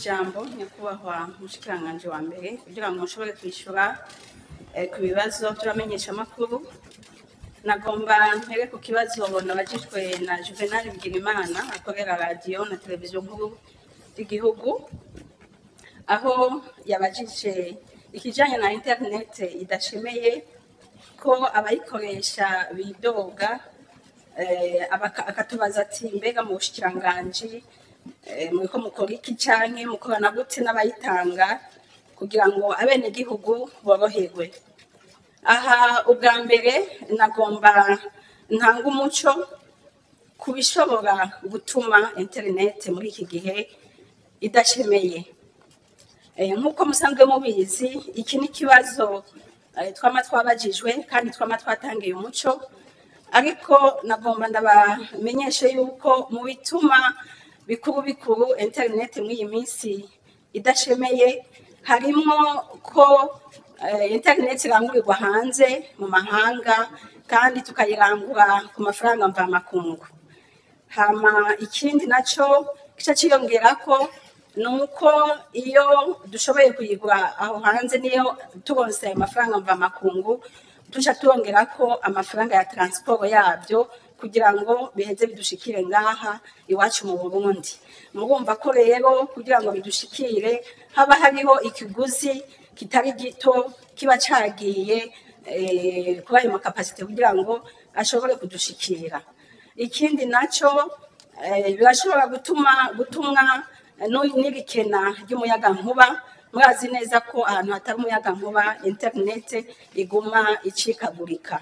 Ijambo, nyakubahwa mushikiranganje wa mbere, kugira ngo mushobore kwishyura ku bibazo by'abamenyeshamakuru. Nagomba mpere ku kibazo nabajijwe na Juvenal Bigirimana, akorera radiyo na televiziyo nkuru y'igihugu, aho yabajije ikijanye na internet idashemeye, ko abayikoresha bidoga, akatubaza ati: "Mbega mu bushikiranganji muriko mukora iki, canke mukorana gute n'abayitanga kugira ngo abenegihugu boroherwe?" Aha ubwa mbere nagomba ntanga umuco ku bishobora gutuma internet muri iki gihe idashemeye. Nk'uko musanzwe mubizi, iki ni ikibazo twama twabajijwe kandi twama twatangiye umuco, ariko nagomba ndabamenyeshe yuko mu bituma bikuru bikuru internet muri iyi minsi idashemeye harimwo ko internet irangurirwa hanze mu mahanga, kandi tukayirangura ku mafaranga mvamakungu. Hama ikindi naco kica ciyongerako ni uko iyo dushoboye kuyigura aho hanze, niyo turonse ayo mafaranga mvamakungu, tuca turongerako amafaranga ya transport yabyo kugira ngo biheze bidushikire ngaha iwacu mu Burundi. Murumva ko rero kugira ngo bidushikire haba hariho ikiguzi kitari gito kiba cagiye kuri ayo ma capacités kugira ngo ashobore kudushikira. Ikindi naco birashobora gutuma gutumwa n'ibikena ry'umuyagankuba. Murazi neza ko ahantu hatari umuyagankuba internet iguma icikagurika.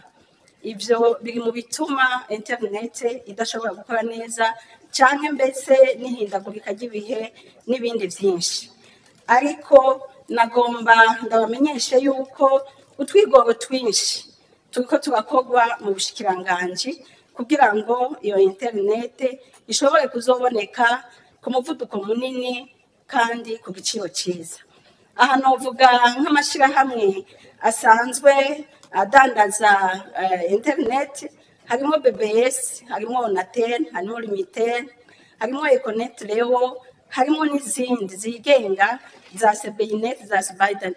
Ivyo biri mu bituma internet idashobora gukora neza, canke mbese n'ihindagurika ry'ibihe n'ibindi vyinshi. Ariko nagomba ndabamenyeshe yuko utwigoro twinshi turiko turakorwa mu bushikiranganji kugira ngo iyo internet ishobore kuzoboneka ku muvuduko munini kandi ku giciro ciza. Aha novuga nk'amashirahamwe asanzwe adandaza internet, harimo BBS, harimo Onatel, harimo Lumitel, harimo Econet Leo, harimo n'izindi zigenga za Sebeyinet, za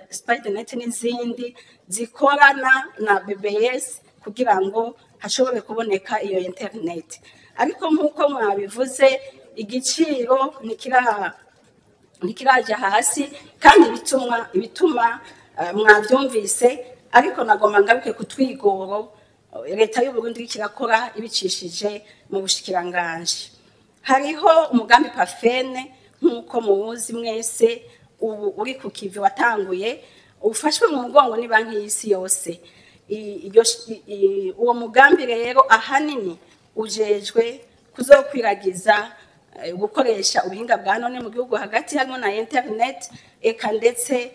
Spidernet n'izindi zikorana na BBS kugira ngo hashobore kuboneka iyo internet. Ariko nk'uko mwabivuze, igiciro ntikiraja hasi, kandi ibituma mwavyumvise. Ariko nagomba ngaruke ku twigoro leta y'Uburundi iriko irakora ibicishije mu bushikiranganji. Hariho umugambi PAFEN, nk'uko muwuzi mwese, ubu uri ku kivi, watanguye ufashwe mu mugongo ni Banki y'Isi Yose. Uwo mugambi rero ahanini ujejwe kuzokwiragiza gukoresha ubuhinga bwa none mu gihugu hagati, harimo na internet, eka ndetse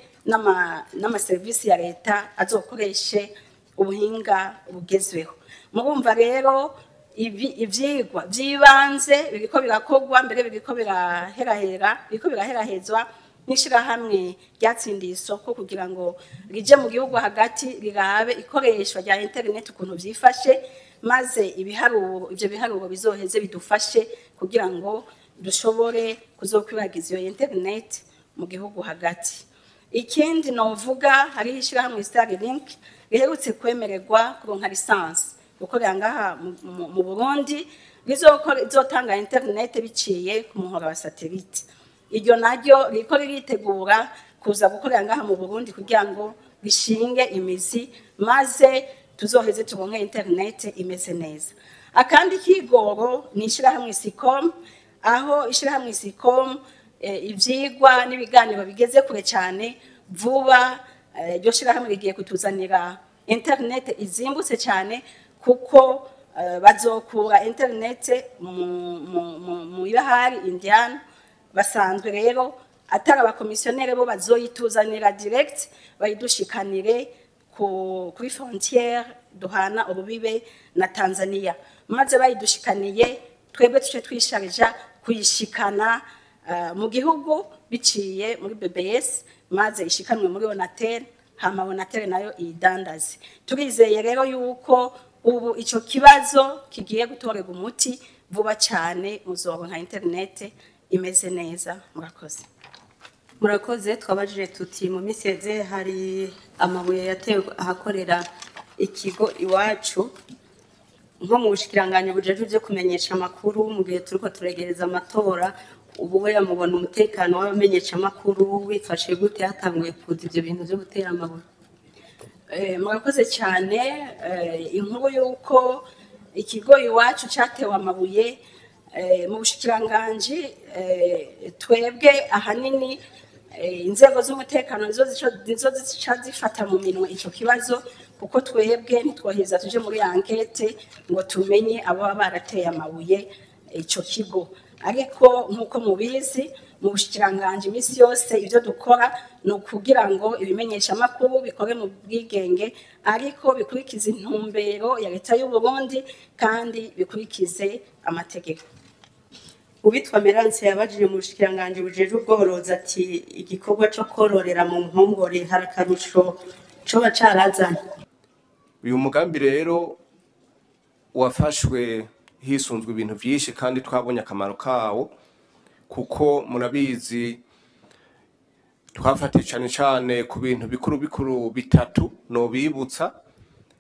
n'amaserivisi ya leta azokoreshe ubuhinga bugezweho. Murumva rero ivyigwa vy'ibanze biriko birakorwa, mbere biriko biraherahera, biriko biraherahezwa n'ishirahamwe ryatsindiye isoko kugira ngo rije mu gihugu hagati rirabe ikoreshwa rya internet ukuntu vyifashe, maze ibiharuro, ivyo biharuro bizoheze bidufashe kugira ngo dushobore kuzokwiragiza iyo internet mu gihugu hagati. Ikindi novuga, hariho ishirahamwe Starlink riherutse kwemererwa kuronka licence gukorera ngaha mu Burundi, rizotanga internet biciye ku muhora wa satellite. Iryo naryo ririko riritegura kuza gukorera ngaha mu Burundi kugira ngo rishinge imizi, maze tuzoheze turonke internet imeze neza. Akandi kigoro ni ishirahamwe Sicom, aho ishirahamwe Sicom ivyigwa n'ibiganiro bigeze kure cyane. Vuba iryo shirahamwe rigiye kutuzanira internet izimbutse cyane, kuko bazokura internet mu ibahari Indian. Basanzwe rero atari abakomisiyonere, bo bazoyituzanira direct, bayidushikanire kuri frontière duhana urubibe na Tanzania, maze bayidushikaniye twebwe tuce twisharija kuyishikana mu gihugu biciye muri BBS, maze ishikanwe muri Onatel, hama Onatel nayo iyidandaze. Turizeye rero yuko ubu ico kibazo kigiye gutorerwa umuti vuba cyane, muzoronka internet imeze neza. Murakoze. Murakoze. Twabajije tuti mu minsi iheze hari amabuye yatewe ahakorera ikigo Iwacu. Nko mu bushikiranganji bujejwe ivyo kumenyesha amakuru, mu gihe turiko turegereza amatora, ubu we yamubona umutekano w'abamenyesha amakuru wifashe gute, hatanguye kuza ivyo bintu vyo gutera amabuye? Murakoze cyane. Inkuru y'uko ikigo Iwacu cyatewe amabuye, mu bushikiranganji twebwe ahanini inzego z'umutekano nizo zica zifata mu minwe ico kibazo, kuko twebwe ntitwoheza tuje muri enquête ngo tumenye abo baba barateye amabuye ico kigo. Ariko nk'uko mubizi, mu bushikiranganji iminsi yose ibyo dukora ni ukugira ngo ibimenyeshamakuru bikore mu bwigenge, ariko bikurikize intumbero ya leta y'u Burundi kandi bikurikize amategeko. Uwitwa Merance yabajije mu bushikiranganji bujejwe ubworozi ati igikorwa co kororera mu mpongore hari akarusho coba carazanye? Uyu mugambi rero wafashwe hisunzwe ibintu vyinshi, kandi twabonye akamaro kawo, kuko murabizi twafatiye cane cane ku bintu bikuru bikuru bitatu nobibutsa.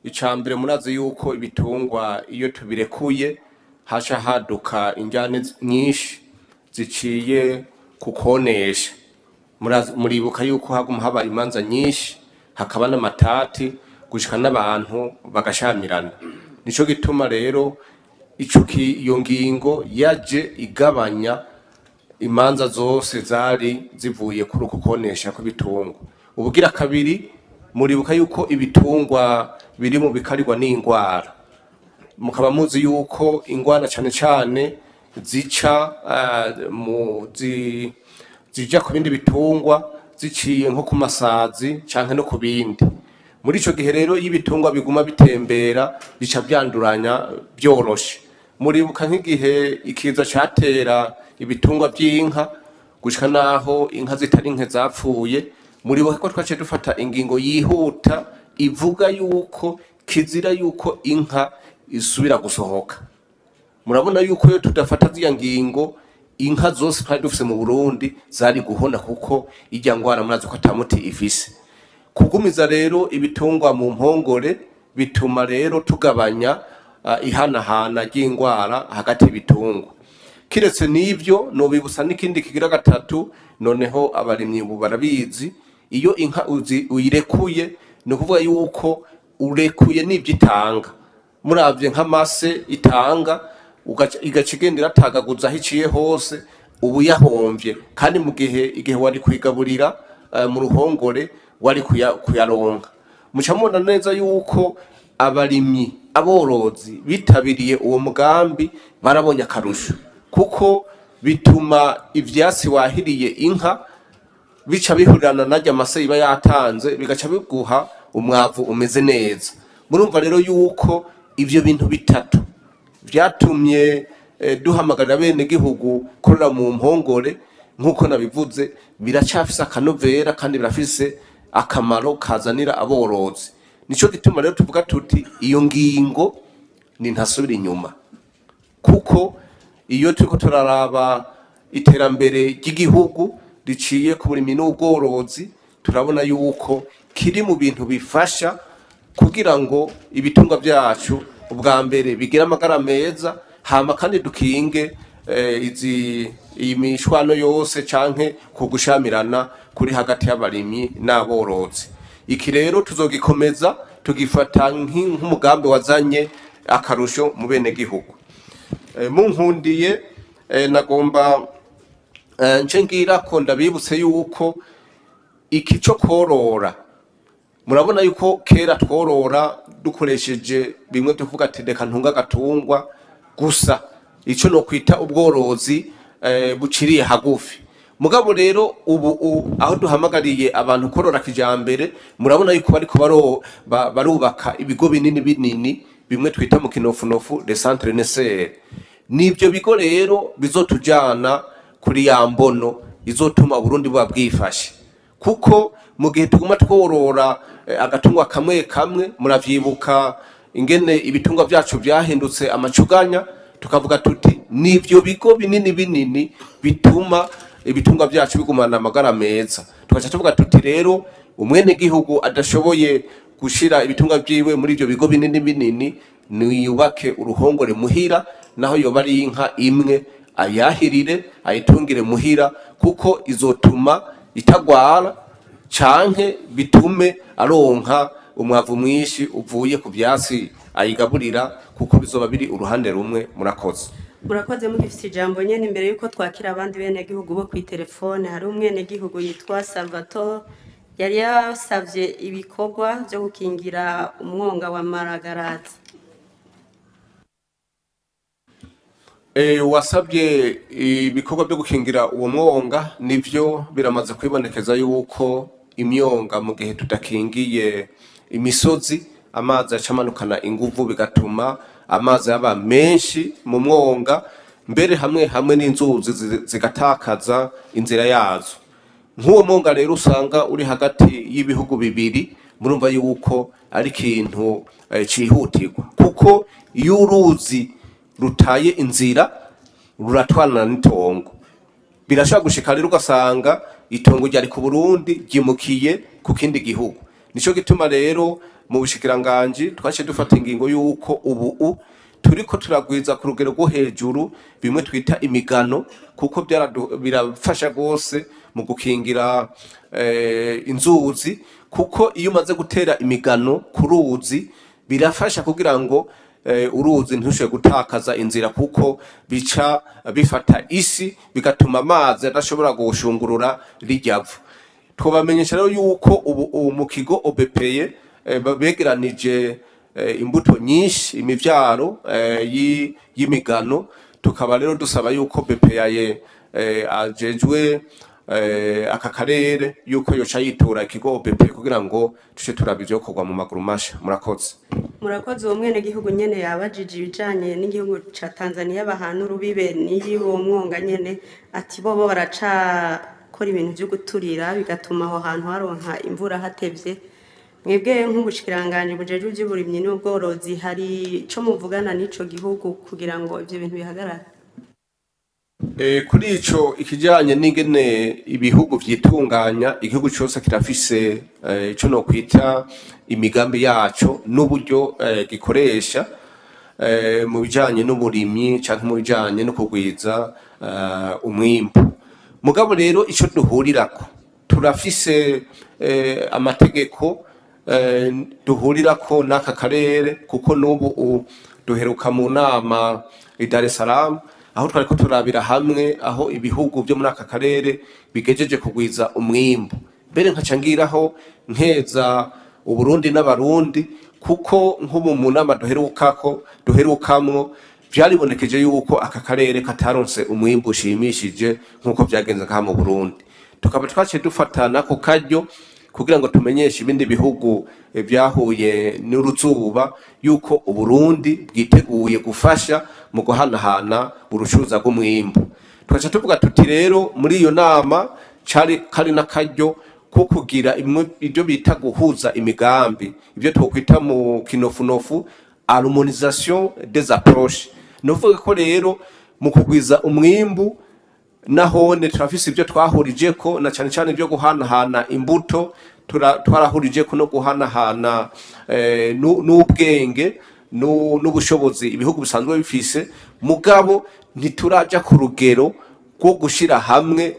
Ica mbere, murazi yuko ibitungwa iyo tubirekuye haca haduka injyane nyinshi ziciye ku konesha. Muribuka yuko haguma haba imanza nyinshi, hakaba n'amatati, gushika n'abantu bagashamirana. Nico gituma rero iyo ngingo yaje igabanya imanza zose zari zivuye kuri uko konesha kw'ibitungwa. Ubugira kabiri, muribuka yuko ibitungwa biri mu bikarirwa n'ingwara, mukaba muzi yuko ingwara cane cane zica zija ku bindi bitungwa ziciye nko ku masazi canke no ku bindi. Muri ico gihe rero, iyo ibitungwa biguma bitembera, bica vyanduranya vyoroshe. Muribuka nk'igihe ikiza catera ibitungwa vy'inka, gushika naho inka zitari nke zapfuye. Muribuka ko twaciye dufata ingingo yihuta ivuga yuko kizira yuko inka isubira gusohoka. Murabona yuko iyo tudafata ziriya ngingo, inka zose twari dufise mu Burundi zari guhona, kuko irya ngwara murazi ko ata muti ifise. Kugumiza rero ibitungwa mu mpongore bituma rero tugabanya ihanahana ry'ingwara hagati y'ibitungwa. Kiretse n'ivyo, nobibutsa n'ikindi kigira gatatu. Noneho abarimyi ubu barabizi, iyo inka uyirekuye, ni ukuvuga yuko urekuye n'ivyo itanga. Muravye nk'amase itanga, igaca igenda iratagaguza aho iciye hose, ubu yahomvye, kandi mu gihe igihe wari kuyigaburira mu ruhongore wari kuyaronka. Muca mubona neza yuko abarimyi, aborozi bitabiriye uwo mugambi barabonye akarusho, kuko bituma ivyatsi wahiriye inka bica bihurirana narya mase iba yatanze, bigaca biguha umwavu umeze neza. Murumva rero yuko ivyo bintu bitatu vyatumye duhamagarira bene gihugu korora mu mpongore. Nk'uko nabivuze, biracafise akanovera kandi birafise akamaro kazanira aborozi. Nico gituma rero tuvuga tuti iyo ngingo ni ntasubira inyuma, kuko iyo turiko turaraba iterambere ry'igihugu riciye ku burimyi n'ubworozi, turabona yuko kiri mu bintu bifasha kugira ngo ibitungwa vyacu ubwa mbere bigire amagara meza, hama kandi dukinge izi iyi mishwano yose canke kugushamirana kuri hagati y'abarimyi n'aborozi. Iki rero tuzogikomeza, tugifata nk'umugambi wazanye akarusho mu bene gihugu. Munkundiye, nagomba nce ngira ko ndabibutse yuko iki co korora, murabona yuko kera tworora dukoresheje bimwe byo kuvuga ati reka ntunga agatungwa gusa, ico no kwita ubworozi buciriye hagufi. Mugabo rero ubu aho duhamagariye abantu korora kijambere, murabona yuko bariko barubaka ibigo binini binini, bimwe twita mu kinofunofu les centres nécessaires. Nivyo bigo rero bizotujana kuri ya mbono izotuma Burundi buba bwifashe, kuko mu gihe tuguma tworora agatungwa kamwe kamwe, muravyibuka ingene ibitungwa vyacu vyahindutse amacuganya. Tukavuga tuti nivyo bigo binini binini bituma ibitungwa byacu bigumana amagara meza. Tugaca tuvuga tuti rero umwene gihugu adashoboye gushira ibitungwa byiwe muri ibyo bigo binini binini, niyubake uruhongore muhira, naho yoba ari inka imwe ayahirire ayitungire muhira, kuko izotuma itagwara canke bitume aronka umwavu mwinshi uvuye ku vyatsi ayigaburira, kuko bizoba biri uruhande rumwe. Murakoze. Murakoze. Mugifite ijambo nyene, imbere yuko twakira abandi bene gihugu bo kw'itelefone, hari umwene gihugu yitwa Salvatore yari yasavye ibikorwa vyo gukingira umwonga wa Maragarazi. Wasabye ibikorwa byo gukingira uwo mwonga, nivyo biramaze kwibonekeza yuko imyonga mu gihe tudakingiye imisozi amazi acamanukana inguvu, bigatuma amazi aba menshi mu mwonga, mbere hamwe hamwe n'inzuzi zigatakaza inzira yazo. Nk'uwo mwonga rero usanga uri hagati y'ibihugu bibiri, murumva yuko ari ikintu cihutirwa, kuko iyo uruzi rutaye inzira ruratwana n'itongo. Birashobora gushika rero ugasanga itongo ryari ku Burundi ryimukiye ku kindi gihugu. Nico gituma rero mu bushikiranganji twaciye dufata ingingo yuko ubu turiko turagwiza ku rugero rwo hejuru bimwe twita imigano, kuko birafasha rwose mu gukingira inzuzi, kuko iyo umaze gutera imigano ku ruzi birafasha kugira ngo uruzi ntushobore gutakaza inzira, kuko bica bifata isi bigatuma amazi adashobora gushungurura rijyavu. Twabamenyesha rero yuko ubu mu kigo OBPE begeranije imbuto nyinshi, imivyaro y'imigano. Tukaba rero dusaba yuko BPAye ajejwe aka karere yuko yoca yitura ikigo OBPE kugira ngo tuce turaba ivyokorwa mu maguru masha. Murakoze. Murakoze. Uwo mwene gihugu nyene yabajije ibijanye n'igihugu ca Tanzania bahana urubibe n'iy'uwo mwonga nyene, ati bobo baracakora ibintu vyo guturira bigatuma aho hantu haronka imvura hatevye. Mwebwe nk'ubushikiranganji bujejwe ivy'uburimyi n'ubworozi, hari ico muvugana n'ico gihugu kugira ngo ivyo bintu bihagarare? Kuri ico ikijanye n'ingene ibihugu vyitunganya, igihugu cose kirafise ico nokwita imigambi yaco n'uburyo gikoresha mu bijanye n'uburimyi canke mu bijanye no kugwiza umwimbu. Mugabo rero ico duhurirako, turafise amategeko duhurirako n'aka karere, kuko n'ubu duheruka mu nama i Dar es Salaam aho twariko turabira hamwe aho ibihugu byo muri aka karere bigejeje kugwiza umwimbu. Mbere nkaca ngiraho nkeza Uburundi n'Abarundi, kuko nk'ubu mu nama duherukamwo vyaribonekeje yuko aka karere kataronse umwimbu ushimishije nk'uko vyagenze ngaha mu Burundi. Tukaba twaciye dufatana ku karyo kugira ngo tumenyeshe ibindi bihugu vyahuye n'uruzuba yuko Uburundi bwiteguye gufasha mu guhanahana urucuruza rw'umwimbu. Tugaca tuvuga tuti rero muri iyo nama cari kari n'akaryo ko kugira ibyo bita guhuza imigambi, ibyo twokwita mu kinofunofu harmonisation des approches. Nuvuga ko rero mu kugwiza umwimbu nahone turafise ibyo twahurijeko, na cane cane ibyo guhanahana imbuto, twarahurijeko no guhanahana n'ubwenge n'ubushobozi ibihugu bisanzwe bifise. Mugabo ntituraja ku rugero rwo gushira hamwe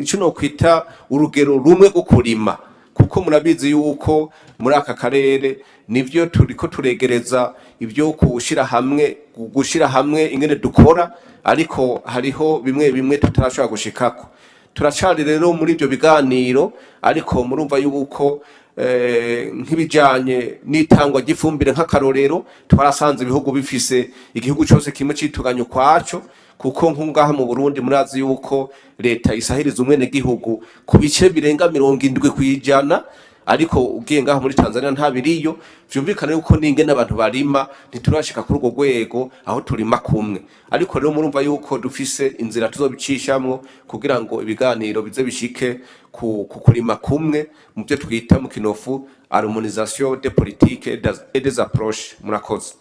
ico nokwita urugero rumwe rwo kurima, kuko murabizi yuko muri aka karere nivyo turiko turegereza ibyo gushira hamwe ingene dukora, ariko hariho bimwe bimwe tutarashobora gushikako. Turacari rero muri ibyo biganiro, ariko murumva yuko nk'ibijanye n'itangwa ry'ifumbire nk'akarorero, twarasanze ibihugu bifise igihugu cose kimwe cituganya ukwaco, kuko nk'ungaha mu Burundi murazi yuko leta isahiriza umwene gihugu ku bice birenga 70%, ariko ugiye ngaho muri Tanzania nta biriyo. Vyumvikana yuko n'ingene abantu barima ntiturashika kuri urwo rwego aho turima kumwe, ariko rero murumva yuko dufise inzira tuzobicishamwo kugira ngo ibiganiro bize bishike ku kurima kumwe mu byo twita mu kinofu harmonisation des politiques et des approches. Murakoze.